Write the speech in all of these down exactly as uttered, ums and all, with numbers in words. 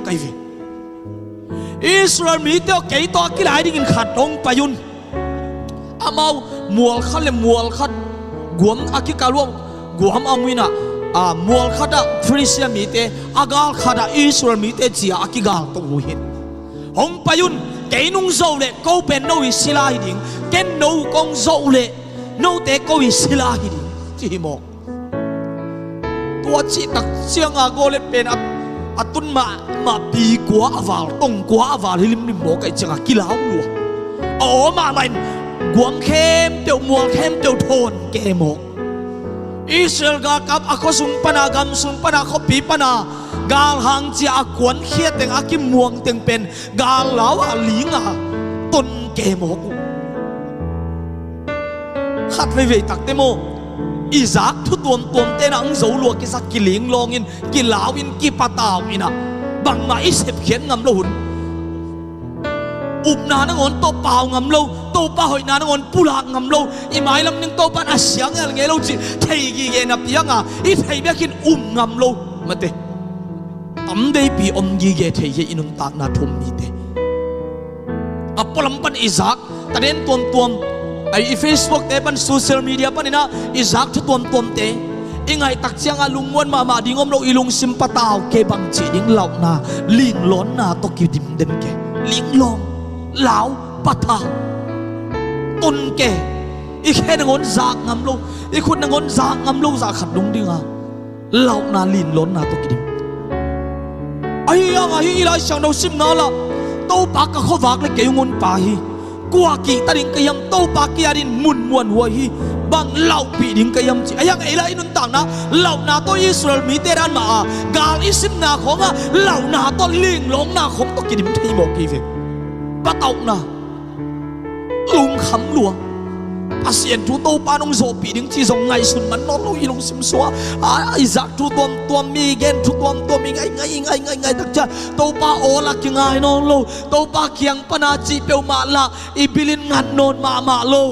Kai ve. Israel mite aw, kei tawh a kilai dingin khat hong pai un. Amau mual khat le mual khat guam a kikal uh, guam a muinah, a, mual khatah Filistia mite, a gal khatah Israel mite ci-a a kigal to uh hi. Hong pai un, kei nung zoh leh ko pen no i sila hi ding. Ken no kong zoh leh note ko i sila hi ding, ci hi maw. Tua cih tak cianga Goliat pen a, a tun mahmah, pi kua a val, tong kua a val hi limlim maw, kai cianga kilau lua. A aw mahmah in guam khempeuh, mual khempeuh thawn ke maw. Israel galkap a khuasung pana, gamsung pana, khuapi pana galhang cia a kuankhiat teng, a kimuang teng pen gal lau a linga ton ke mawk uh. Khat veivei takte maw, i zak thu tuamtuamte na ang zo lua kisa, kilinglawngin, kilauin, kipatauinah bangmah i sepkhiat ngam lo hun. Upna nangawn tawh pau ngam lo, Topa hoihna nangawn pulak ngam lo, i mailam ding Topa in a sia ngelngel lo cih thei gige napi anga i thei biakinn um ngam lo mate. Tam deipi om gige thei hi i nuntakna thum mite. A pualam pan i zak taden tuamtuam, ai, i Facebook te pan, social media paninah i zak thu tuamtuamte i ngaihtak cianga lungmuan mahmah ding om lo, i lungsim patau ke bang cih ding lauhna, linglawnna tawh kidim den ke. Linglawng, lau, patau, tun ke. I khe nangawn zak ngam lo, i khut nangawn zak ngam lo zah khat dong dinga lauhna, linlawnna tawh kidim. Ahi hanga hi i Lai Siangtho simna lah, Topa ka khuavak le kei hong honpa hi. Kua kihta ding ka hiam, Topa ki-at in mun muanhuai hi. Bang lauhpih ding ka hiam ci. Ahi hanga ei lah i nuntakna lauhna tawh Israel mite dan mah a, gal i simna khawngah lauhna tawh, linglawnna khawng tawh kidim thei mawk hi ve. Patauhna, lungkham lua. Pasian thu Topa nong zawhpih ding ci zong ngaihsun man nawn lo i lungsim sungah. A, i zak thu tuamtuam, mi gen thu tuamtuam i ngai ngai, i ngai ngai, ngai tak ciah Topa awl a kingai nawn lo. Topa kiang pana cih peuhmah lah i bilin ngat nawn mahmah lo.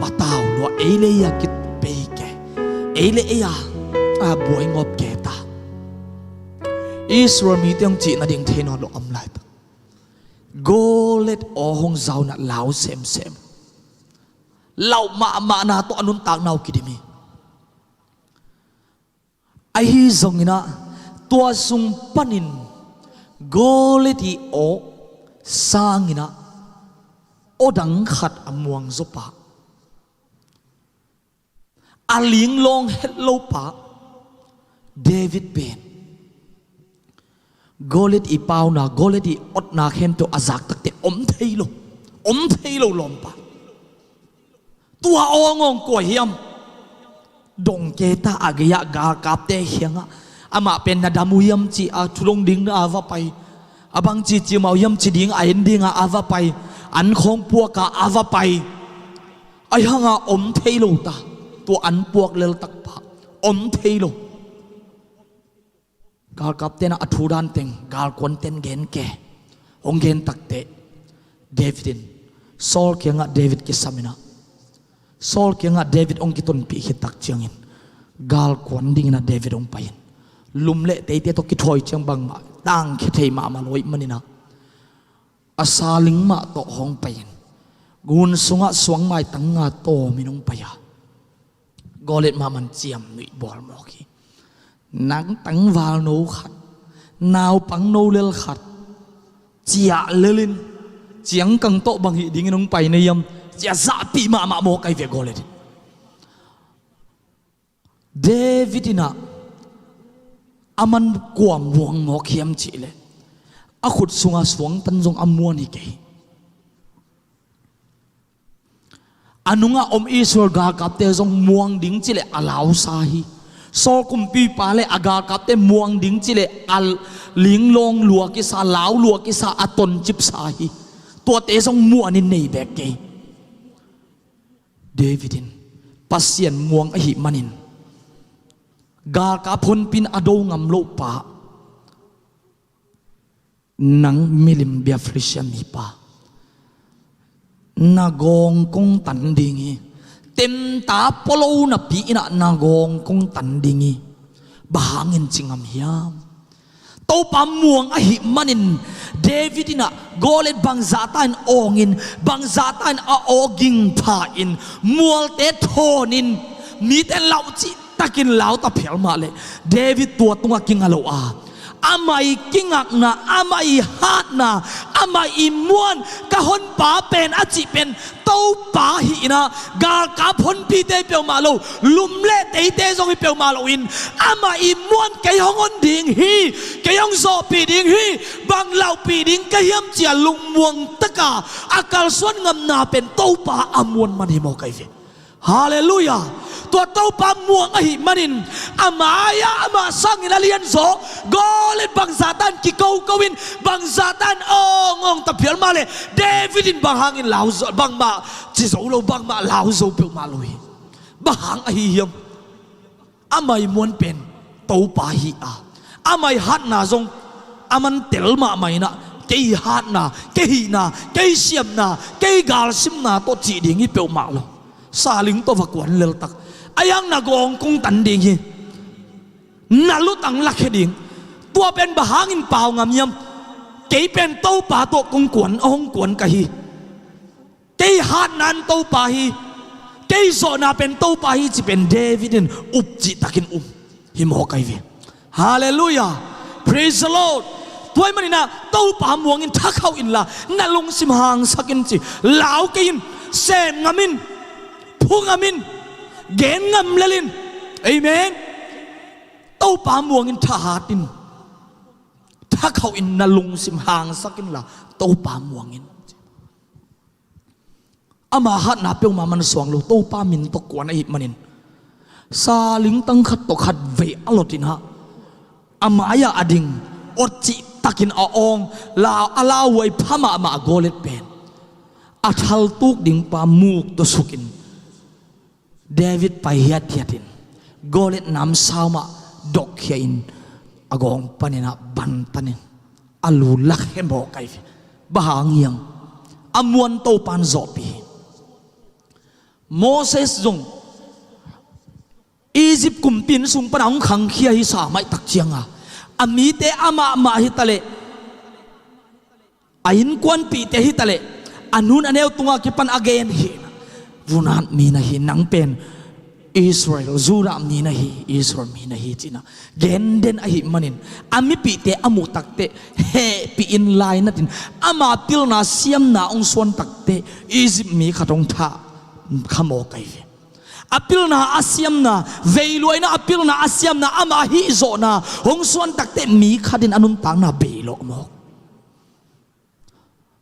Patau lua, ei le ei a kipei ke, ei le ei a, a buai ngawp ke ta. Israel mite hong cihna ding thei nawn lo om laitak. Goliat aw hong zaunah lau semsem. Lauh mahmahna tawh a nuntakna uh kidim hi. Ahi zonginah tua sung panin Goliat i aw sanginah aw dang khat a muang zawpa, a linglawng het lopa David pen Goliat i pauna, Goliat i otna khempeuh a zak takte om thei lo, om thei lo lawmpa. Tua aw ngawng kua hiam? Dong ke ta a gei-ah galkapte kiangah amah pen na dam uh hiam ci a thudong ding a va pai. A bangci ci mah uh hiam ci ding a en dinga a va pai. An khawng puaka a va pai. Ahi hanga om thei lo ta. Tua an puak lel takpa om thei lo. Galkapte na a thu dan teng galkuanten gen ke. Hong gen takte David in Saul kiangah David kisaminah, Saul kiangah David hong kitonpih khit tak ciangin galkuan dinginah David hong pai-in lum le teite tawh kithawi ciang bangmah tangkhia thei mahmah lo ahih maninah a saling mah tawh hong pai-in gun sungah suang maitang nga tawmin hong pai a, Goliat mahmah ciam nuih bawl mawk hi. Nang tangvalno khat, naupangno lel khat ciah lelin ciangkang tawh bang hih dingin hong pai na hiam? Ciah zahpih mahmah mawk ahi ve Goliat in. David inah a man kua muang mawk hiam cihleh a khut sunga suangtan zong a muan hi kei. A nungah om Israel galkapte zong muang ding cileh a lausa hi. Saul kumpipa le a galkapte muang ding cileh a linglawng lua kisa, lau lua kisa, a toncipsa hi. Tuate zong muanin nei bek kei. David in Pasian muang ahih manin galkap honpin a do ngam lopa, nang milim bia Filistia mipa, na gawng kong tan ding hi. Temta pua lo napi inah na gawng kong tan ding hi. Bang hangin ci ngam hiam? Topa muang ahih manin David in ah Goliat bangzahta in awngin, bangzahta in a aw gingpha in, mualte thawnin, mite laucih takin lauta phial mah leh David tua tungah kinga lo a, amah ii kingakna, amah ii hatna, amah ii muan, ka honpa pen a cih pen Topa hi in ah, galkap honpite hi peuhmah lo, lum le teite zong hi peuhmah loin, amah ii muan kei hong hon ding hi, kei hong zawhpih ding hi, bang laupih ding ka hiam ci-a lungmuang taka a kalsuan ngamna pen Topa a muan man hi mawk ahi ve. Halleluiah. Tua Topa muang ahih manin, a mai-ah amah sangin a lianzaw Goliat bangzahta in kikoko in, bangzahta in awngawng ta phial mah leh David in bang hangin lau zo, bangmah ci zo lo, bangmah lau zo peuhmah lo hi. Bang hang ahi hiam? Amah ii muan pen Topa hi a, amah ii hatna zong a man tel mahmah in ah, kei hatna, kei hihna, kei siamna, kei galsimna tawh cih ding hi peuhmah lo. Saling tawh va kuan leltak, a hiang na gawng kong tan ding hi, na lutang lakhia ding. Tua pen bang hangin pau ngam hiam? Kei pen Topa tawh kong kuan, a hong kuan ka hi. Kei hatna in Topa hi, kei zawhna pen Topa hi, ci pen David in upcih takin um hi mawk ahi ve. Halleluiah. Praise the Lord. Tua ahih manin ah Topa muang in, thakhauh inla, na lungsim hangsak in ci. Lau kei in, sem ngam in, phu ngam in, gen ngam lel in. Amen. Topa muang in, thahat in, thakhauh in, na lungsim hangsak inla, Topa muang in. Ama hatna peuhmah man suang lo, Topa min tawh kuan ahih manin, saling tang khat tawh khat vei a lot in ah, a mai-ah a ding, awtcih takin a awng, lau, a lauhuai pha mahmah Goliat pen, a thaltuk ding pa muk tawh sukin, David pai hiathiat in, Goliat namsau mah dok khia in, a gawng panin ah bantan in a lu lakhia mawk ahi ve. Bang hang hiam? A muan Topa in zawhpih hi. Moses zong Egypt kumpi inn sung pan a hong khangkhia hi sa maih tak cianga, a mite amah mah hi ta leh, a innkuanpihte hi ta leh, a nu a neu tungah kipan a gen hi. Vunat mi na hi, nang pen Israel, Judah mi na hi, Israel mi na hi, ci-in ah gen den ahih manin, a mipihte a muh takteh hehpih in, lainatin, ama pilna siamna hong suan takteh Egypt mi khat hong thah kha mawk ahi ve. A pilna a siamna, vei lua in ah a pilna a siamna, ama hihzawhna hong suan takteh mi khat in a nuntakna beilawh mawk.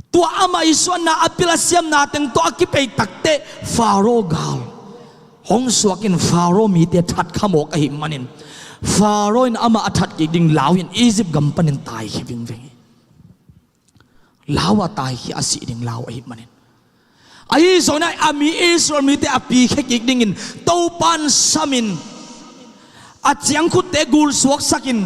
Tua ama ii suanna, a pil a siamna teng tawh a kipeih takteh Faro gal hong suak in, Faro mite that kha mawk ahih manin, Faro in amah a that kik ding lau in Egypt gam panin taikhia vingveng hi. Lau a taikhia, a sih ding lau ahih manin, ahi zongin ah a mi Israel mite a pikhia kik dingin Topa in samin, a ciangkhutte gulsuaksakin,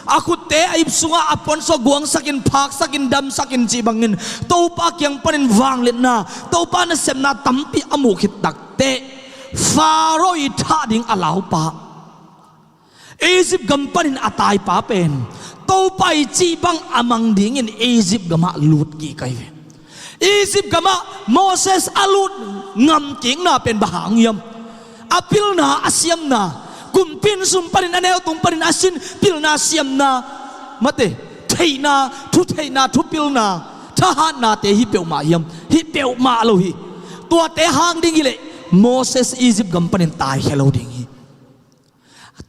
a khutte a ip sungah a puansuah guangsakin, phaksakin, damsakin cih bangin Topa kiang panin vangliatna, Topa nasepna tampi a muh khit takteh, Faro ii thah ding a laupa, Egypt gam panin a taipa pen Topa ii cih bang a mang dingin Egypt gamah lut kik ahi ve. Egypt gamah Moses a lut ngamkikna pen bang hang hiam? A pilna a siamna, kumpi inn sung panin, a neu tung panin a sin pilna siamna, mate, theihna, thutheihna, thupilna, thahatnate hi peuhmah hiam? Hi peuhmah lo hi. Tuate hang ding hileh Moses Egypt gam panin taikhia lo ding hi.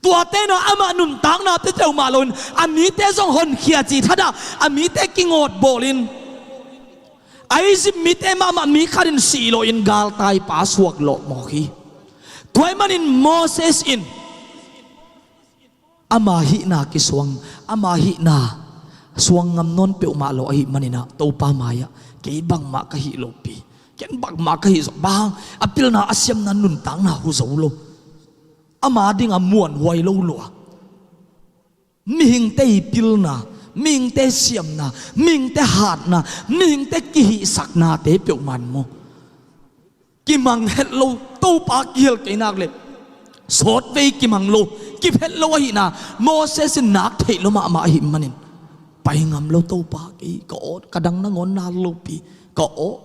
Tuate na amah nuntakna pia peuhmah loin, a mite zong honkhia cih thadah, a mite kingawt bawlin, a Egypt mite mahmah mi khat in sih lawhin galtaipa suak lawh mawk hi. Tua ahih manin Moses in ama hihna kisuang, ama hihna suang ngam nawn peuhmah lo ahih manin ah Topa mai-ah, kei bangmah ka hih lopi, ken bangmah ka hih zawh, bang a pilna a siamna nuntakna hu zo lo. Ama dingah muanhuai lo lua. Mihingte ii pilna, mihingte siamna, mihingte hatna, mihingte kihihsaknate peuhmah in maw, kimang het lo, Topa kihel kei nak leh sawtvei kimang lo, kiphet lo ahihna Moses in nak theih lua mahmah ahih manin, Pai ngam lo Topa, kei ka aw, ka dang nangawn na lopi, ka aw,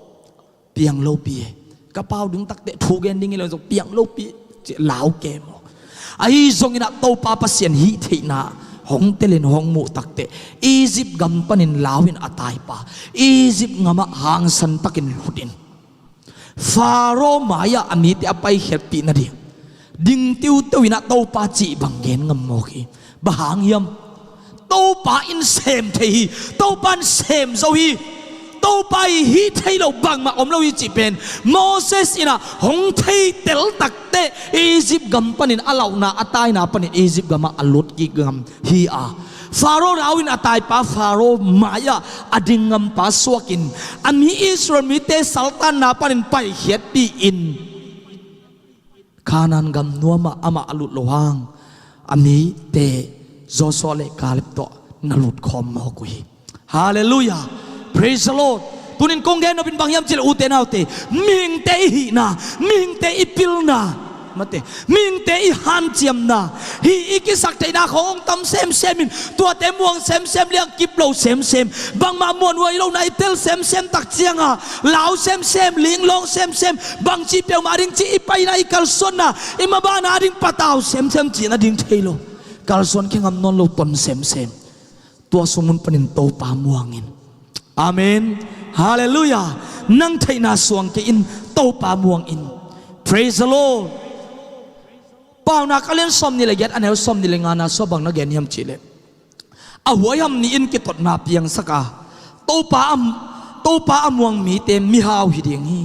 piang lopi e. Ka pau ding takteh thu gen ding hi lo zong piang lopi, ci lau ke maw. Ahi zongin ah Topa Pasian hih theihna hong telin hong muh takteh Egypt gam panin lau in a taipa Egypt gamah hangsan takin lut in Faro mai-ah a mite a paikhiatpih nading ding tiuteu in ah Topa cih bang gen ngam mawk hi. Bang hang hiam? Topa in sem thei hi. Topa in sem zo hi. Topa ii hih thei lo bangmah om lo hi cih pen Moses in ah hong theitel takteh Egypt gam panin a lauhna a taina panin Egypt gamah a lut kik ngam hi a, Faro lau in a taipa Faro mai-ah a ding ngampa suakin a mi Israel mite saltanna panin paikhiatpih in Kanaan gam nuamah amah a lut loh hang a mite Joshua le Caleb tawh na lut khawm mawk uh hi. Halleluiah. Praise the Lord. Tunin kong gen nopin bang hiam cih leh ute naute, mihingte i hihna, mihingte i pilna, mate, mihingte i hanciamna, hih i kisak theihna khawng hong tam semsem in, tuate muang semsem, liang kip lo semsem, bangmah muanhuai lohna i tel semsem tak cianga lau semsem, linglawng semsem, bangci peuhmah ding ci i paina, i kalsuanna, i mabana ding patau semsem cih na ding thei lo. Kalsuan khe ngam nawn lo ton semsem. Tua sung mun panin Topa muangin. Amen. Halleluiah. Nang theihna suang kei in Topa muangin. Praise the Lord. Paunak a lian sawmnih le giat a neu sawmnih le ngana sua bang na gen hiam cih leh, a huaiham ni-in kitotna piangsak a Topa a, Topa a muang mite mihau hi ding hi.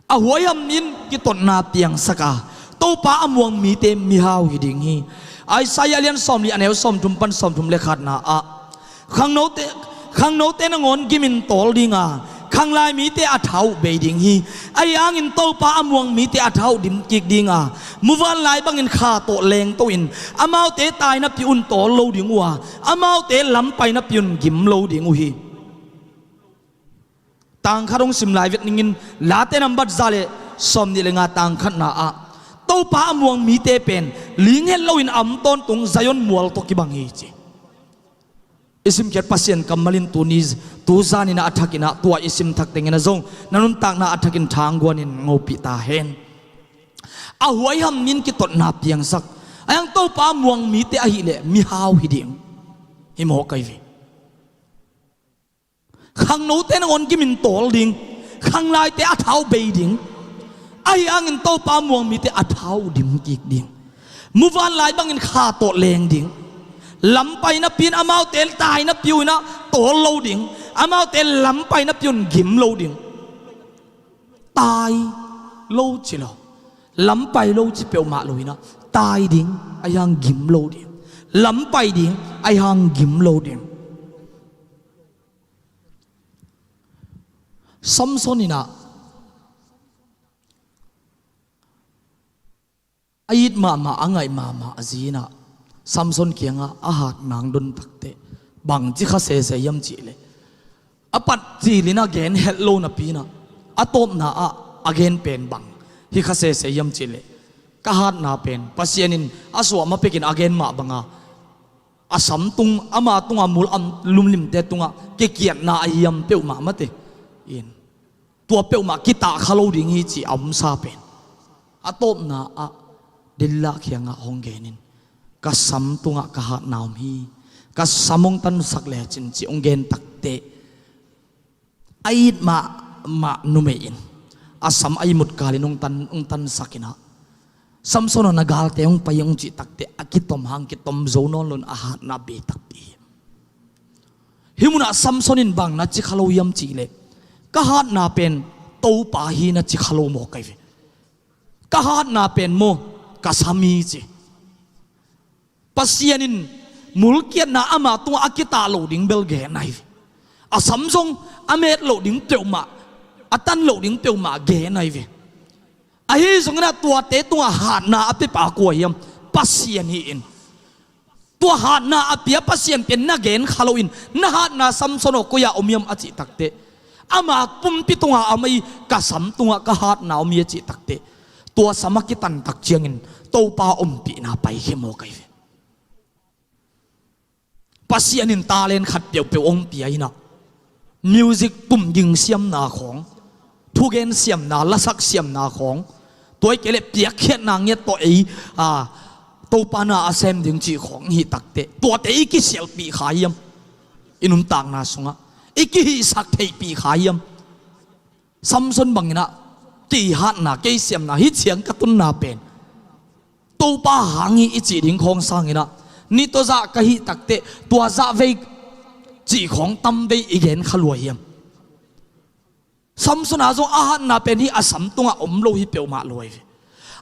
A huaiham ni-in kitotna piangsak a Topa a muang mite mihau hi ding hi. Isaiah lian sawmli a neu sawmthum pan sawmthum le khatna ah khangnote, khangnote nangawn gimin tawl dinga khanglai mite a thau bei ding hi. Ahi hangin Topa a muang mite a thau dim kik dinga muvanlai bangin kha tawh lengto in amaute tainapi un tawl lo ding uh a, amaute lam painapi un gim lo ding uh hi. Tangkhat hong sim lai vet ningin, Late nambat za le sawmnih le nga tangkhatna ah Topa a muang mite pen ling het loin a om tawntung Zion mual tawh kibang hi ci. I simkhiat Pasian kammal in tuni, tu zanin a thakin ah tua i sim thak tengin a zong na nuntakna a thakin thangguanin ngopih ta hen. A huaiham ni-in kitotna piangsak a, ahi hang Topa a muang mite ahih leh mihau hi ding hi mawk ai ve. Khangnote nangawn gimin tawl ding, khanglaite a thau bei ding, ahi hangin Topa muang mite a thau dim kik ding, muvanlai bangin kha tawh leng ding, lam painapi un amaute tainapi uh in ah tawl lo ding, amaute lam painapi un gim lo ding. Tai lo ci lo, lam pai lo ci peuhmah lo in ah tai ding, ahi hang gim lo ding, lam pai ding, ahi hang gim lo ding. Samson in ah a it mahmah, a ngaih mahmah a zi in ah Samson kiangah a hat nang don takteh bangci kha sese hiam cih leh, a pat cilin a gen het lo napi in ah a tawpna ah a gen pen bang hi kha sese hiam cih leh, ka hatna pen Pasian in a suah ma pekin a gen mah banga a sam tung, ama tunga mul a om lumlimte tungah kikiatna a hiam peuhmah mate in, tua peuhmah kitah kha lo ding hi ci a omsa pen a tawpna ah Delilah kiangah hong genin, ka sam tungah ka hatna om hi, ka sam hong tansak lecin ci hong gen takteh a it mahmah numei in a sam a imut kalin hong tan, hong tansak in ah, Samson aw, na galte hong pai hong cih takteh a kitom hang kitom zo nawn loin a hatna bei takpi hi. Hih munah Samson in bang na ci kha lo hiam cih leh, ka hatna pen Topa hi na ci kha lo mawk ai ve. Ka hatna pen maw, ka sam hi ci. Pasian in mulkiatna ama tungah a kitah loh ding bel gen ai ve. A sam zong a met loh ding peuhmah, a tan loh ding peuhmah gen ai ve. Ahi zongin ah tuate tungah hatna a piapa kua hiam? Pasian hi in. Tua hatna a pia Pasian pen na gen kha loin, na hatna Samson aw koi-ah om hiam a cih takteh, ama pumpi tungah a om hi, ka sam tungah ka hatna om hi a cih takteh, tua sam a kitan tak ciangin Topa ompihna paikhia mawk ai ve. Pasian in talent khat peuhpeuh hong pia inah, music tumging siamna khawng, thugen siamna, lasak siamna khawng, tua hi kei leh piakkhiatna ngiat tawh ei, a, Topa na a sem ding cih khawng hih takteh, tuate i kisialhpih kha hiam? I nuntakna sungah i kihihsak theihpih kha hiam? Samson banginah, kei hatna, kei siamna, hih ciang ka tunna pen Topa hang hi i cih ding khawng sanginah, ni tawh zah ka hih takteh tua zah vei cih khawng tam vei i gen kha lua hiam? Samson a zong a hatna pen hih a sam tungah om lo hi peuhmah lua hi ve.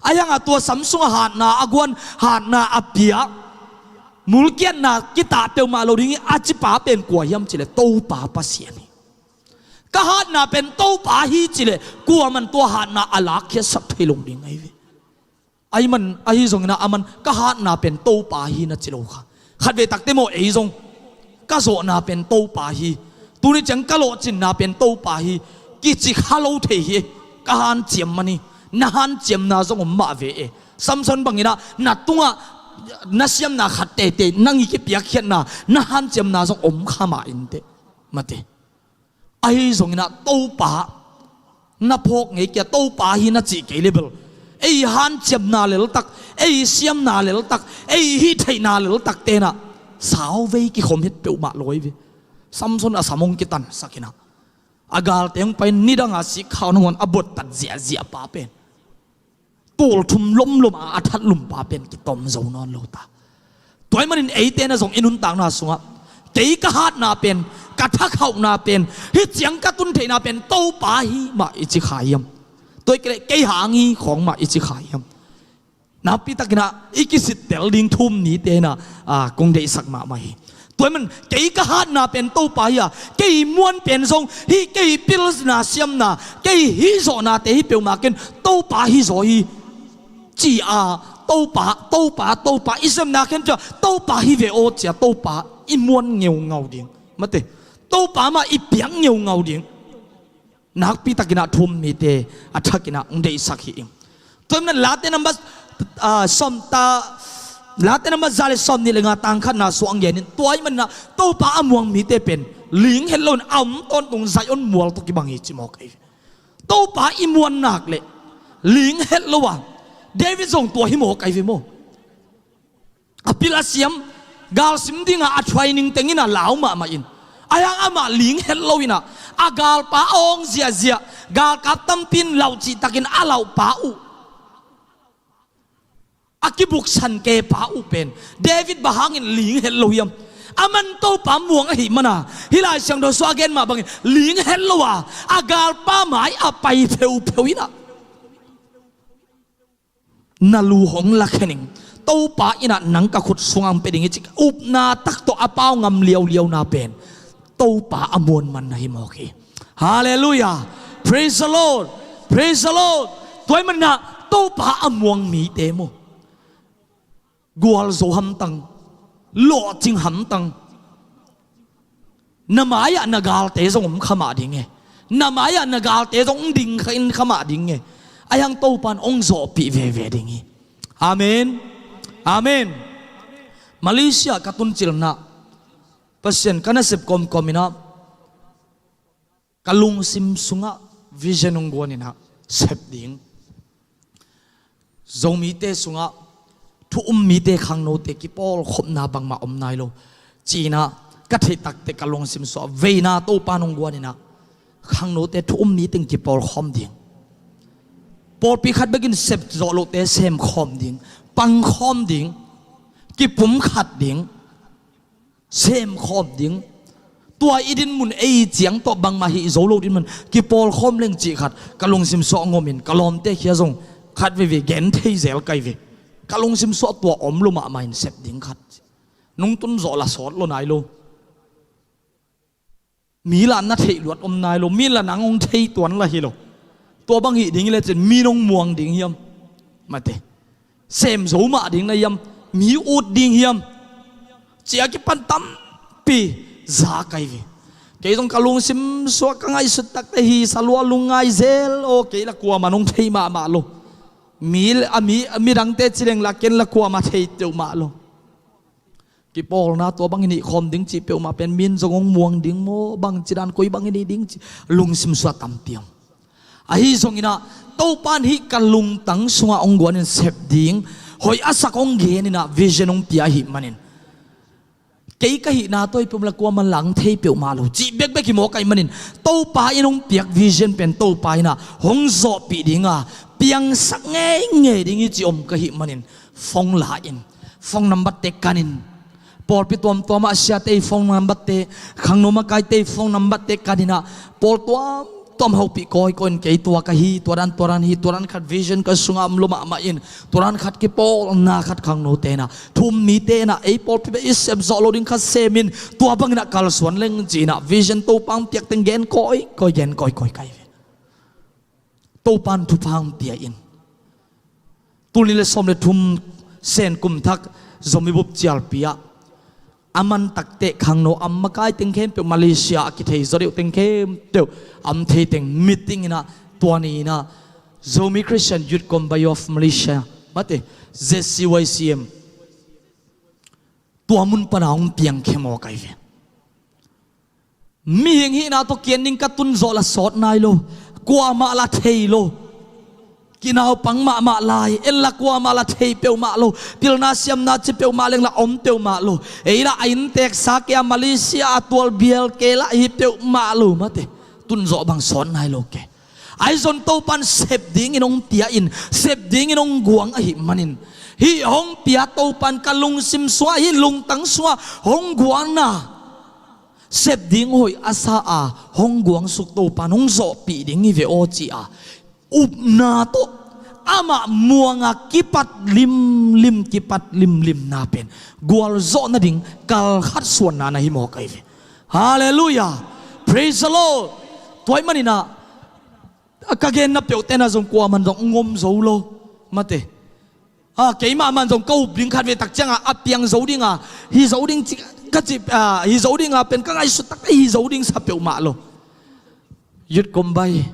A hiangah tua sam sungah hatna a guan, hatna a piak, mulkiatna kitah peuhmah lo ding hi a cipa pen kua hiam cihleh Topa Pasian hi. Ka hatna pen Topa hi cihleh kuaman tua hatna a lakkhiatsak thei lo ding ahi ve. Ahi man, ahi zonginah aman ka hatna pen Topa hi na ci lo kha. Khatvei takteh maw ei zong ka zawhna pen Topa hi, tuni ciang ka lawhcinna pen Topa hi kici kha lo thei hi. Ka hanciam man hi, na hanciamna zong om mah ve e. Samson banginah na tungah na siamna khat teitei nang i kipiakkhiatna, na hanciamna zong om kha mah inteh. Mate. Ahi zonginah Topa na phawk ngei kia, Topa hi na cih kei le bel ei hanciamna leltak, ei siamna leltak, ei hih theihna leltak tenah sauvei kikhom het peuhmah lua hi ve. Samson a sam hong kitansakinah, a galte hong pai nidanga sikkhau nangawn a bottat ziahziah pa pen, tulthum lomlom a a that lumpa pen kitom zo nawn lo ta. Tua ahih manin eite na zong i nuntakna sungah kei ka hatna pen, ka thakhauhna pen, hih ciang ka tun theihna pen Topa hi mah i ci kha hiam? Tua hi kei leh kei hang hi khawng mah i ci kha hiam? Nakpitakinah i kisittel ding thu-um nite inah, a, kong deihsak mahmah hi. Tua ahih man kei ka hatna pen Topa hi a, kei muan pen zong hih kei pilna siamna, kei hih zawhnate hi peuhmah ken Topa hi zaw hi ci-a, Topa, Topa, Topa i siamna khen cia Topa hi ve aw cia Topa i muan ngeungau ding. Mate, Topa mah i piak ngeungau ding. Nakpitakinah thu-um mite a thakinah hong deihsak hi ing. Tua ahih manin Late nambat, ah, sawm ta, Late nambat za le sawm nih le nga tang khatna suah hong genin, tua ahih maninah Topa a muang mite pen ling het loin a om tawntung Zion mual tawh kibang hi ci mawk ahi ve. Topa i muan nak leh ling het lo a, David zong tua hi mawk ahi ve maw? A pil a siam, galsim dinga a training tengin a lau mahmah in, a hiang amah ling het lo inah, a galpa a awng ziahziah, galkap tampi in lauh cihtakin a lauhpa uh, a kibuksan kepa uh pen David bang hangin ling het lo hiam? Aman Topa muang ahih mana, hih Lai Siangtho sungah a gen mah bangin ling het lo a, a galpa mai a pai pheupheu inah, na lu hong lakhen ing. Topa inah nang ka khut sungah hong pia ding hi ci, upna tak tawh a pau ngam liauliauna pen Topa a muan man na hi mawk hi. Halleluiah. Praise the Lord. Praise the Lord. Tua ahih maninah Topa a muang mite maw, gualzo hamtang, lawhcing hamtang. Na mai-ah na galte zong om kha mah ding e. Na mai-ah na galte zong hong ding kha in kha mah ding e. A hiang Topa in hong zawhpih veve ding hi. Amen. Amen. Malaysia ka tuncilnah Pasian ka nasep kawmkawm inah, ka lungsim sungah vision hong guan inah, sep ding, Zomite sungah thu-um mite, khangnote kipawlkhopna bangmah om nai lo ci-inah ka theih takteh ka lungsim sungah veina Topa in hong guan inah, khangnote thu-um mite in kipawlkhawm ding, pawlpi khat bekin sep zawh lohte semkhawm ding, pangkhawm ding, kipumkhat ding, semkhawm ding. Tua i dinmun ei ciang tawh bangmah hih zo lo dinmun kipawlkhawm leng cih khat ka lungsim sungah ngomin, ka lawmte khia zong khat veivei gen thei zel kai ve. Ka lungsim sungah tua om lo mahmah in sep ding khat. Nungtun zawh la sawt lo nai lo. Mi la na theih luat om nai lo, mi la nang hong thei tuan la hi lo. Tua bang hih ding hi lecin mi nong muang ding hiam? Mate. Sem zo mah ding na hiam? Mi ut ding hiam? Cia kipan tampi za kai ve. Kei zong ka lungsim sungah ka ngaihsut takteh hi sa lua, lungngai zel aw, kei la kuamah nong thei mahmah lo. Mi, a mi, a midangte ci leng la ken la kuamah thei teuh mah lo. Kipawlna tua bangin hih khawm ding cih peuhmah pen min zong hong muang ding maw, bangci dan koi bangin hih ding cih lungsim suah tampi om. Ahi zonginah Topa in hih ka lungtang sungah hong guanin sep ding hoih a sak hong geninah vision hong pia ahih manin, kei ka hihna tawh hi peuhmah la kuaman la hong thei peuhmah lo cih bekbek hi mawk ahih manin, Topa in hong piak vision pen Topa inah hong zawhpih dinga piangsak ngeingei ding hi cih om ka hih manin, phone la in, phone number te kanin, pawlpi tuamtuamah siate i phone number te, khangno makaite i phone number te kaninah, pawl tuamtuam hopih kawikawi in kei tua ka hi, tua dan tua dan hi, tua dan khat vision ka sungah om lo mahmah in, tua dan khat kipawlna khat khangno tenah, thum mite inah ei pawlpi bek i sep zawh lo ding khat semin, tua banginah kalsuan leng cinah vision Topa hong piak teng gen kawikawi, gen kawikawi ka hi ve. Topa in thupha hong pia in. Tul nih le sawm le thum Sen kum thak Zomi bup cialpi ah a man takteh khangno a makai teng khempeuh, Malaysia a kithei zaw deuh teng khempeuh a om thei teng meeting inah, tua ni inah Zomi Christian Youth Combine of Malaysia, mate, Z C Y C M, tua mun pana hong piangkhia mawk ahi ve. Mihing hihna tawh kian ding ka tun zawh la sawt nai lo, kuamah la thei lo. Kinaupang mahmah lai, en la kuamah la thei peuhmah lo. Pilna siamna ci peuhmah leng la om peuhmah lo. Ei la a innteeksa kei a, Malaysia a tualbial kei la hi peuhmah lo, mate. Tun zawh bang sawt nai lo kei. Ahi zong Topa in sep dingin hong pia in, sep dingin hong guang ahih manin, hih hong pia Topa in ka lungsim sungah, hih lungtang sungah hong guangna, sep ding hoih a sa a hong guangsuk Topa in hong zawhpih ding hi ve aw ci a, upna tawh amah muanga kipat limlim, kipat limlimna pen gualzawh nading kalkhat suanna na hi mawk ahi ve. Halleluiah. Praise the Lord. Tua ahih maninah, a ka genna peuhtena zong kuaman zong ngom zo lo, mate. A, keimah man zong ka up ding khat ve tak cianga a piang zo dinga, hi zo ding ci, ka ci, a, hi zo dinga pen ka ngaihsut takte hi zo ding sa peuhmah lo. Youth Combine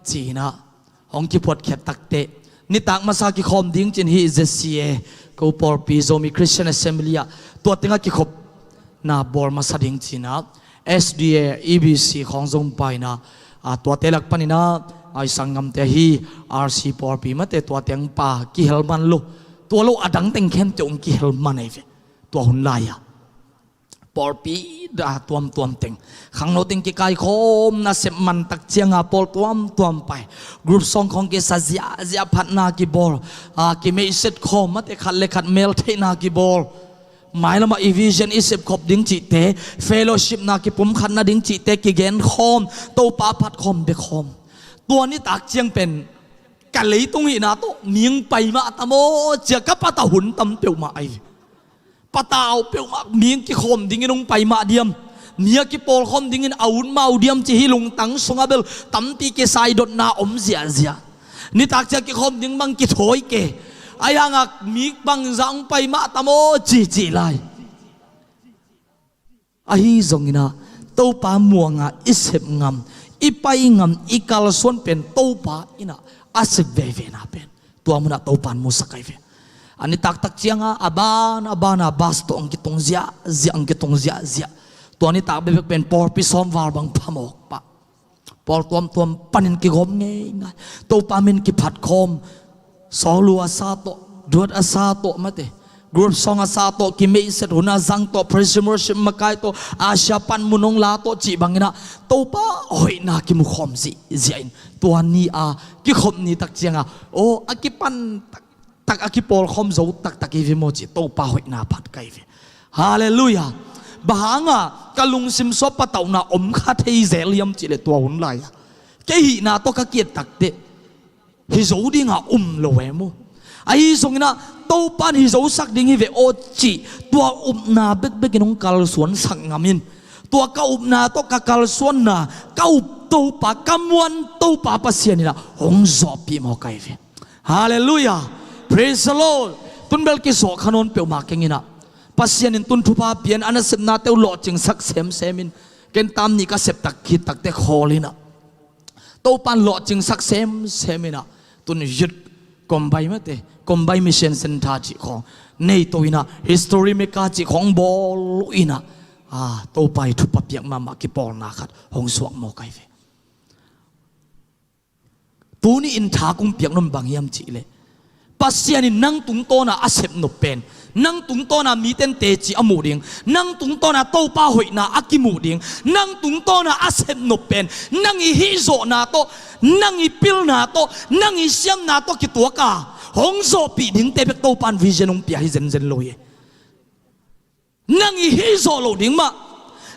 cinah hong kiphuatkhiat takte, nitak masa kikhawm ding cin hih Z C A, ko pawlpi Zomi Christian Assembly ah tua tengah kikhopna bawl masa ding cinah, S D A, E B C khawng zong paina, a, tuate lak paninah, ai sanggamte hi, R C pawlpi mate tua teng pa kihel man lo. Tua lo a dang teng khempeuh hong kihel man ahi ve. Tua hun lai-ah pawlpi da tuamtuam teng, khangno teng kikaikhawmna sep man tak cianga pawl tuamtuam pai. Group song khawng kisa ziahziah, phatna kibawl, a, kimeihset khawm mate, khat le khat meltheihna kibawl. Mailamah i vision i sepkhop ding cihte, fellowshipna kipumkhat nading cihte kigenkhawm, Topa phatkhawm, bekhawm. Tua nitak ciang pen ka leitung hihna tawh mihing pai mah tam aw cia ka patah hun tam peuhmah ahi. Patau peuhmah mihing kikhawm dingin hong pai mah diam, mi a kipawlkhawm dingin a ut mah uh diam cih hih lungtang sungah bel tampi kisaidotna om ziahziah. Nitak cia kikhawm ding bang kithawi ke. Ahi hangah mi bangzah hong pai mah tam aw cihcih lai. Ahi zonginah Topa muanga i sep ngam, i pai ngam, i kalsuan pen Topa inah a sep veivena pen tua munah Topa in musak ahi ve. A nitak tak cianga a ban a bana bas tawh ang kitung ziahziah, ang kitung ziahziah. Tua nitak bekbek pen pawlpi sawmval bang phamawk pah. Pawl tuamtuam panin kigawm ngeingai. Topa min kiphatkhawm. Sawlu a sa tawh, duat a sa tawh mate, group song a sa tawh, kimeihset hun a zang tawh, praise and worship makai tawh, Asia pan mun hong la tawh cih banginah Topa hoihna kimukhawm zihziah in tua ni a kikhop ni tak cianga, aw, a kipan taktak, a kipawlkhawm zo taktak hi ve maw cih Topa hoihna phat ka hi ve. Halleluiah. Bang hanga ka lungsim sua patauhna om kha thei zel hiam cihleh tua hun lai-ah kei hihna tawh ka kiat takteh hi zo dinga um lo e maw? Ahi zonginah Topa in hi zosak ding hi ve aw cih tua upna bekbekin hong kalsuansak ngam in. Tua ka upna tawh ka kalsuanna, ka up Topa, ka muan Topa Pasian inah hong zawhpih mawk ahi ve. Halleluiah. Praise the Lord. Tun bel kizawh kha nawn peuhmah keng inah, Pasian in tun thupha pian a nasepnate uh lawhcingsak semsem in, ken tam nih ka sep tak khit takte khawl inah Topa in lawhcingsak semsem inah, tun youth Kombai mate, Kombai Mission Center cih khawng nei to inah, History Mecca cih khawng bawl uh inah, a, Topa i thupha piak mahmah kipawlna khat hong suak mawk ahi ve. Tuni in tha kong piak nop bang hiam cihleh, Pasian in nang tungtawna a sepnop pen, nang tungtawna miten teci a muh ding, nang tungtawna Topa hoihna a kimuh ding, nang tungtawna a sepnop pen, nang i hihzawhna tawh, nang i pilna tawh, nang i siamna tawh kituaka hong zawhpih dingte bek Topa in vision hong pia hi zenzen lo hi. Nang i hihzawh loh ding mah,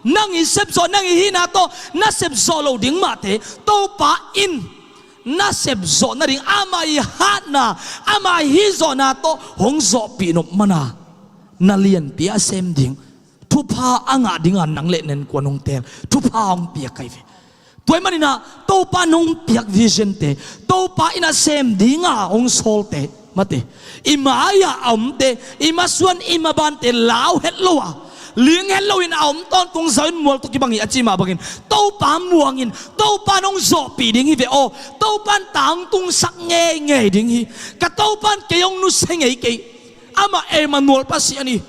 nang i sepzawh, nang i hihna tawh na sepzawh loh ding mahte Topa in na sepzawh nading, amah i hatna, amah i hihzawhna tawh hong zawhpih nop mana, na lianpi a sem ding thupha a ngah dinga nang le nang kuan hong teel, thupha hong piak ahi ve. Tua ahih maninah Topa in hong piak visionte, Topa in a sem dinga hong sawlte mate, i mai-ah a omte, i masuan i mabante lau het lo a, ling het loin a om tawntung zau in mual tawh kibang hi a ci mah bangin, Topa muangin, Topa in hong zawhpih ding hi ve aw. Topa in tangtungsak ngeingei ding hi. Ka Topa in kei hong nusia ngei kei. Amah Emmanuel Pasian hi.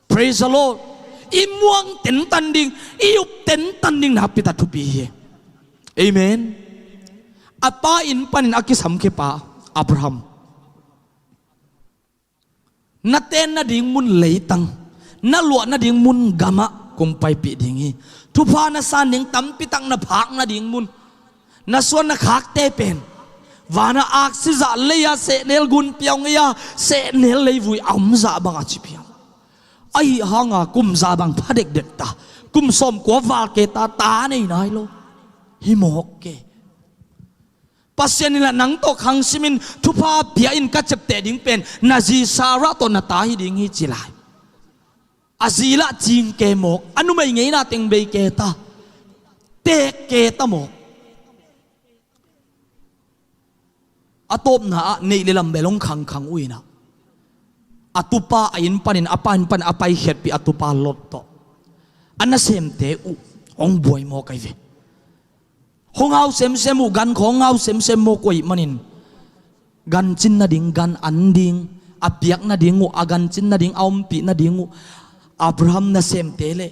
Praise the Lord. I muang tentan ding, i up tentan ding nakpi tak thupi hi. Amen. A pa inn panin a kisamkhia-pa Abraham, na ten nading mun leitang, na luah nading mun gamah kong paipih ding hi. Thupha na san ding, tampitak na phak nading mun, na suan na khakte pen vana aksi zah lei-a sehnel gunpi a hong ei-a, sehnel leivui a om zah banga ci piang. Ahi hanga kum za bang pha dekdek ta, kum sawmkua val kei ta, ta nei nai lo. Hi mawk kei. Pasian in lah nang tawh khang simin thupha pia in ka ciapteh ding pen na zi Sarah tawh na ta hi ding hi ci lai. A zi lah cing kei mawk, a numei ngeina teng bei kei ta, teek kei ta mawk. A tawpna ah neih le lam bel hong khangkhang uh inah, a tupa a inn panin, a pa inn panin a paikhiatpih a tupa Lot tawh a nasemte uh hong buai mawk ahi ve. Hong hau semsem uh, gan khawng hong hau semsem mawk uh ahih manin, gancin nading gan an ding, a piak nading uh, a gancin nading, a ompih nading uh Abraham nasemte le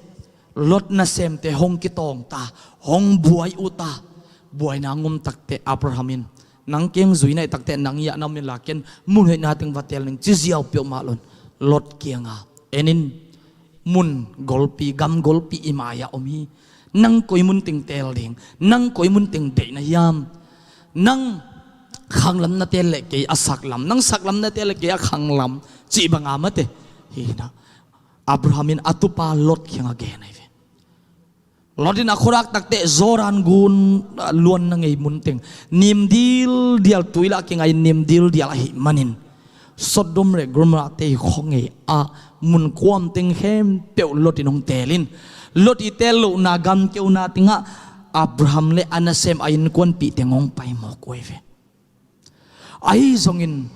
Lot nasemte hong kitawng ta, hong buai uh ta. Buaina ngum takteh Abraham in, nang kiang zui na hih takteh nang i ah na om inla, ken mun hoihna teng va teel ning ci ziau peuhmah lo in, Lot kianga en in, mun golpi, gam golpi i mai-ah om hi. Nang koi mun teng teel ding, nang koi mun teng deih na hiam? Nang khanglam na teel leh kei a saklam, nang saklam na teel leh kei a khanglam, cih banga mate. Hi na, Abraham in a tupa Lot kianga gen ahi ve. Lot in a khuadak takteh Jordan gun, ah, luanna ngei mun teng, nim dildial, tui lah kingai nim dildial ahih manin, Sodom le Gomorrah te i khuangei ah mun kuam teng khempeuh Lot in hong teel in, Lot i teel lohna gamkeuna tengah Abraham le a nasem a innkuanpih teng hong pai mawk uh ahi ve. Ahi zongin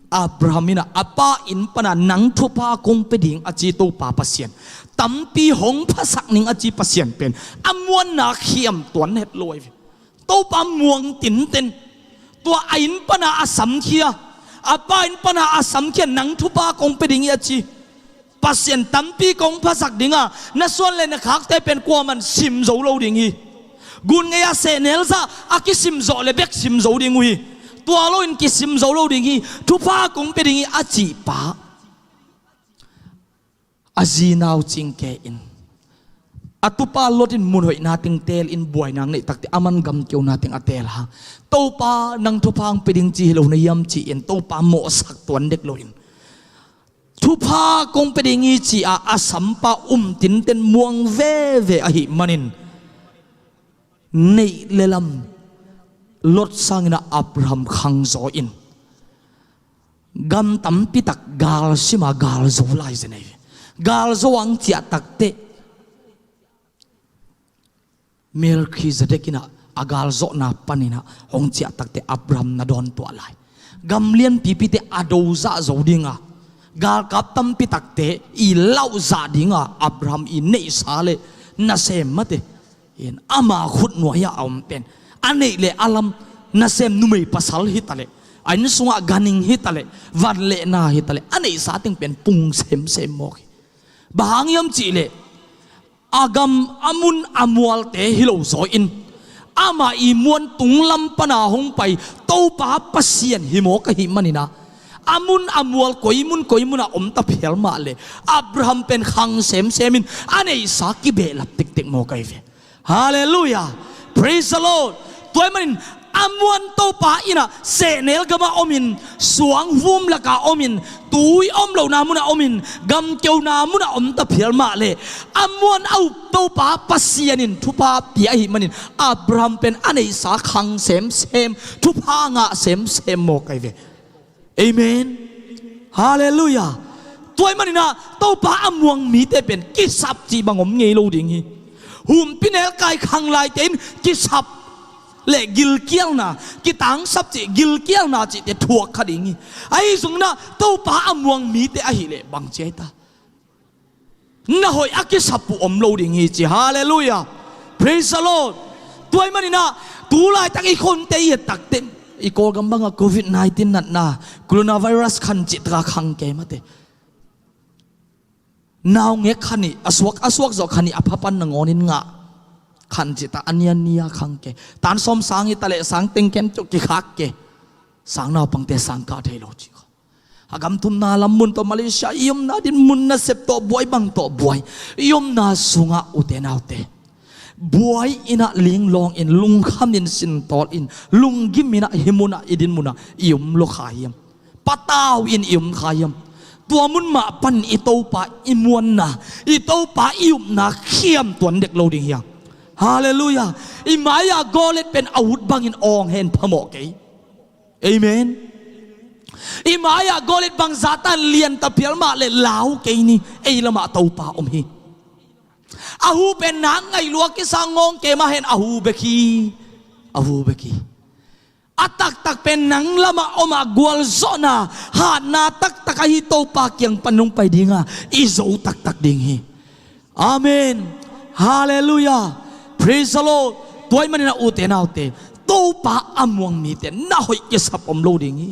Abraham in a, a pa inn pana nang thupha kong pia ding a ci Topa Pasian, tampi hong phasak ning a ci Pasian pen a muanna khiam tuan het lo ahi ve. Topa muang tinten, tua a inn pana a samkhia, a pa inn pana a samkhia, nang thupha kong pia ding hi a ci Pasian tampi kong phasak dinga, na suan le na khakte pen kuaman sim zo lo ding hi. Gun ngei-a sehnel zah a kisim zawh le bek sim zo ding uh hi. Tua loin kisim zo lo ding hi. Thupha kong pia ding hi a cih pa, a zi nau cing kei in, a tupa Lot in mun hoihna teng teel in buaina neih takteh aman gamkeuna teng a teel hang, Topa nang thupha hong pia ding ci hi lo na hiam ci-in Topa mawhsak tuan dek loin, thupha kong pia ding hi ci-a a sampa um tinten muang veve ahih manin, neih le lam Lot sangin a Abraham khangzaw in, gam tampitak galsima galzo lai zen ahi ve. Galzo ang ciah takteh Melkhizedek in a, a galzawhna panin a hong ciah takteh Abraham na dawn tuah lai. Gam lianpipite a do zah zo dinga, galkap tampitakte i lauh zah dinga Abraham i neihsa le nasem mate in, ama khutnuai-ah a om pen, a neih le a lam nasem numei pasal hi ta leh, A inn sungah ganhing hi taleh, van le na hi taleh, a neihsa teng pen pung semsem mawk hi. Bang hang hiam cihleh, a gam a mun a mualte hi lo zaw in, amah i muan tunglam pana hong pai Topa Pasian hi mawk ahih manin ah, a mun a mual koi mun koi munah om ta phial mah leh, Abraham pen khang semsem in a neihsa kibehlap tektek mawk ahi ve. Halleluiah. Praise the Lord. Tua ahih manin a muan Topa in ah sehnel gamah om in, suang vum lakah om in, tui om lohna munah om in, gamkeuna munah om ta phial mah leh, a muan a up Topa Pasian in thupha pia ahih manin, Abraham pen a neihsa khang semsem, thupha ngah semsem mawk ahi ve. Amen. Halleluiah. Tua ahih manin ah Topa a muang mite pen kisap cih bang om ngei lo ding hi. Humpinelkai khanglaite in kisap le gilkialna, kitangsap cih, gilkialna cihte thuak kha ding hi. Ahi zongin ah Topa a muang mite ahih leh bang ci ahi ta? Na hoih a kisap uh om lo ding hi ci. Halleluiah. Praise the Lord. Tua ahih manin ah tu laitak i khonte i et takte, i Kawlgam bangah covid nineteen natna, coronavirus khan cih takah khang kei mate. Naungek khan ih, a suak, a suak zawh khan ih, a pha pan nangawnin ngah khan cih ta, a nia nia khang kei. Tan sawm sang hi taleh sang teng khempeuh kikhak kei. Sang naupangte sang kah thei lo cih kha. A gam thumna lam mun tawh, Malaysia i omna din mun nasep tawh buai, bang tawh buai, i omna sungah ute naute, buai in ah linglawng in, lungkham in, sintawl in, lunggim in ah hih munah, i din munah i om lo kha hiam? Patau in i om kha hiam? Tua mun mah pan i Topa i muanna, i Topa i upna khiam tuan dek lo ding hiam? Halleluiah. I mai-ah Goliat pen a ut bangin awng hen phamawh kei. Amen. I mai-ah Goliat bangzah tan lian ta phial mah leh lau kei ni, ei lamah Topa om hi. A hu pen nang ngaih lua kisa ngawng kei mah hen, a hu bek hi. A hu bek hi. A taktak pen nang lamah om a, gualzawhna, hatna taktak ahi Topa kiang pan nong pai ding a, i zo taktak ding hi. Amen. Halleluiah. Praise the Lord. Tua ahih manin ah ute naute, Topa a muang mite na hoih kisap om lo ding hi.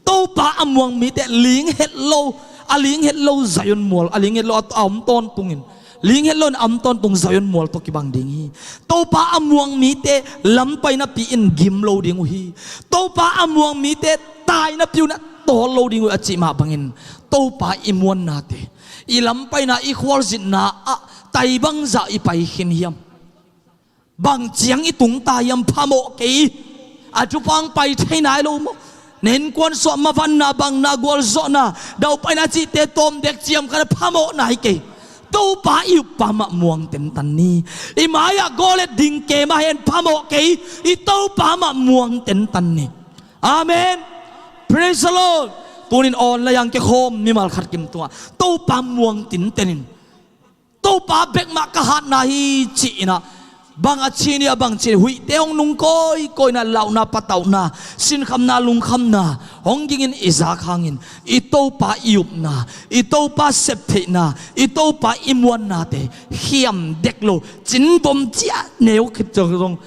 Topa a muang mite ling het lo, a ling het lo Zion mual, a ling het lo a, a om tawntungin, ling het lo in a om tawntung Zion mual tawh kibang ding hi. Topa a muang mite lam pai napi in gim lo ding uh hi. Topa a muang mite tai napi un ah tawl lo ding uh hi a cih mah bangin, Topa i muannate, i lam paina, i khualzinna ah tai bangzah i pai khin hiam? Bang ciang i tung ta hiam? Phamawh kei. A thupha hong pai thei nai lo maw? Na innkuan suah, mavanna, bangna, gualzawhna, daupaina cihte tawm dek ciam khat a phamawh nai kei. Topa i uppa mah muang tentan ni. I mai-ah Goliat ding kei mah hen, phamawh kei. I Topa mah muang tentan ni. Amen. Praise the Lord. Tunin online-ah hong kikhawm mimal khat kim tungah Topa muang tinten in, Topa bek mah ka hatna hi ci-in ah, bang a ci ni, a bang ci ni, huihte hong nung kawikawi in ah, lauhna, patauhna, sinkhamna, lungkhamna hong gingin i zak hangin, i Topa i upna, i Topa septheihna, i Topa i muannate khiam dek lo, cinvom ciah neu khit zong,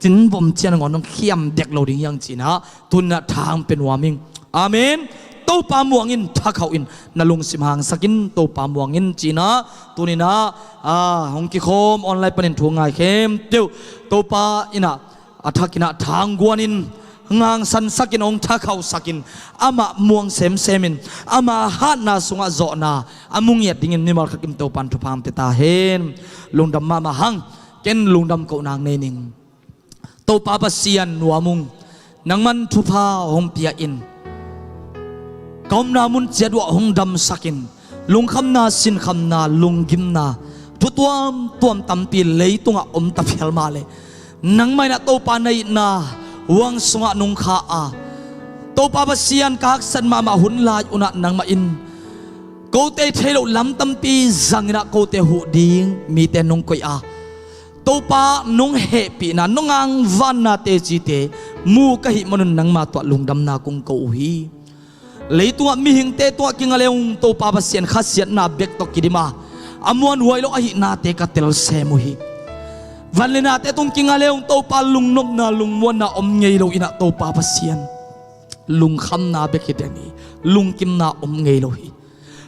cinvom ciah nangawn hong khiam dek lo ding hi hang ci-in ah, tuni-in ah tha hong pia nuam ing. Amen. Topa muang in, thakhauh in, na lungsim hangsak in, Topa muang in ci-in ah, tuni-in ah, ah, hong kikhawm online panin thu ngai khempeuh, Topa in ah a thak in ah tha hong guan in, hong hangsansak in, hong thakhauhsak in, amah muang semsem in, ama hatna sungah zawhna a mu ngiat dingin mimal khat kim Topa'n thupha hong pia ta hen. Lungdam mahmah hang. Ken lungdam kohna nei ning. Topa Pasian, nuam ung, nangman thupha hong pia in, ka omna mun ciat uah hong damsak in, lungkhamna, sinkhamna, lunggimna, thu tuamtuam tampi leitungah om ta phial mah leh, nangmah in ah Topa na itna huang sungah nungkha a, Topa Pasian, ka haksat mahmah hun lai un ah nangmah in kote thei loh lam tampi zang in ah kote huh ding mite nong koih a, Topa nong hehpihna, nong angvanna tecite mu ka hih manun nangma tungah lungdamna kong ko uh hi. Leitungah mihingte tungah kinga le ung, Topa Pasian, khasiatna bek tawh kidim a, a muanhuai lo ahihnate ka telsem uh hi. Van le nate tung kinga le ung, Topa, lungnopna, lungmuanna om ngei lo in ah, Topa Pasian, Lungkhamna bek hi teng hi. Lungkimna om ngei lo hi.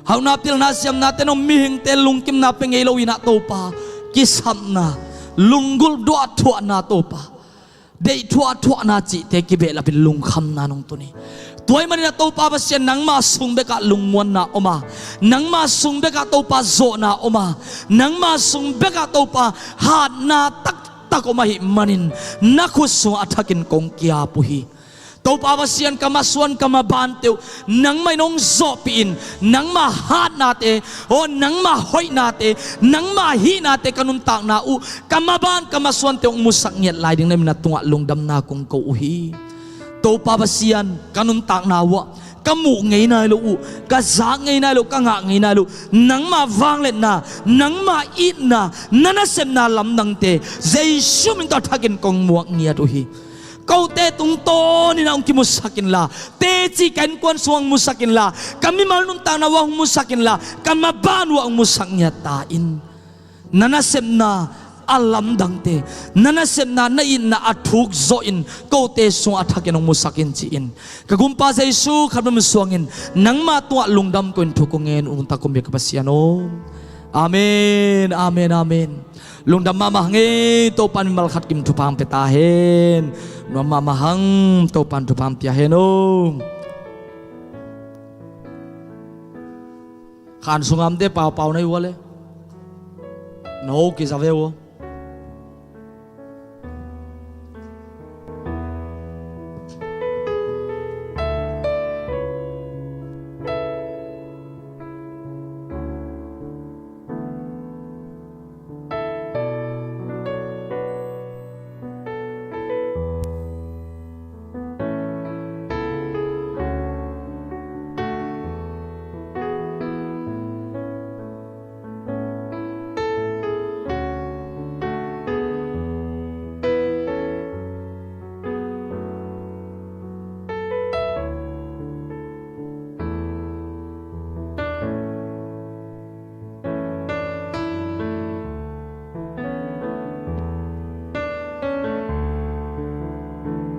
Hauhna, pilna, siamna te nong mihingte lungkimna pe ngei lo inah Topa, kisapna, lunggulh duahthuahna Topa, deih thuahthuahna cihte kibehlapin lungkhamna nong tun hi. Tua ahih maninah Topa Pasian, nangma sung bekah lungmuanna om a, nangma sung bekah Topa zawhna om a, nangma sung bekah Topa hatna taktak om ahih manin na khut sungah a thakin kong kiap uh hi. Topa Pasian, ka masuan ka mabante uh nangmah in hong zawhpih in, nangma hatnate, aw nangma hoihnate, nangma hihnate ka nuntakna uh ka maban ka masuante hong musak ngiat lai ding na min a tungah lungdamna kong ko uh hi. Topa Pasian, ka nuntakna uhah ka muh ngei nai lo uh, ka zak ngei nai lo, ka ngah ngei nai lo, nangma vangliatna, nangma itna, na nasepna lamdangte Jesu min tawh a thakin kong muak ngiat uh hi. Kote tungtawninah hong kimusak inla, teci ka innkuan sungah hong musak inla, ka mimal nuntakna uhah hong musak inla, ka maban uhah hong musak ngiat ta in. Na nasepna a lamdangte, na nasepna, na itna a thuk zawhin kote sungah a thakin hong musak in ci-in, ka Gumpa Jesu khat bek min suangin nangma tungah lungdam ko-in thu kong ngen uh, nungta kong biak ka Pasian aw. Amen, amen, amen. Lungdam mahmah hang ei, Topa in mimal khat kim thupha hong pia ta hen. Nuam mahmah hang, Topa in thupha hong pia hen aw. Khan sungah omte paupau na hi uh a le, na ho kiza ve uh aw.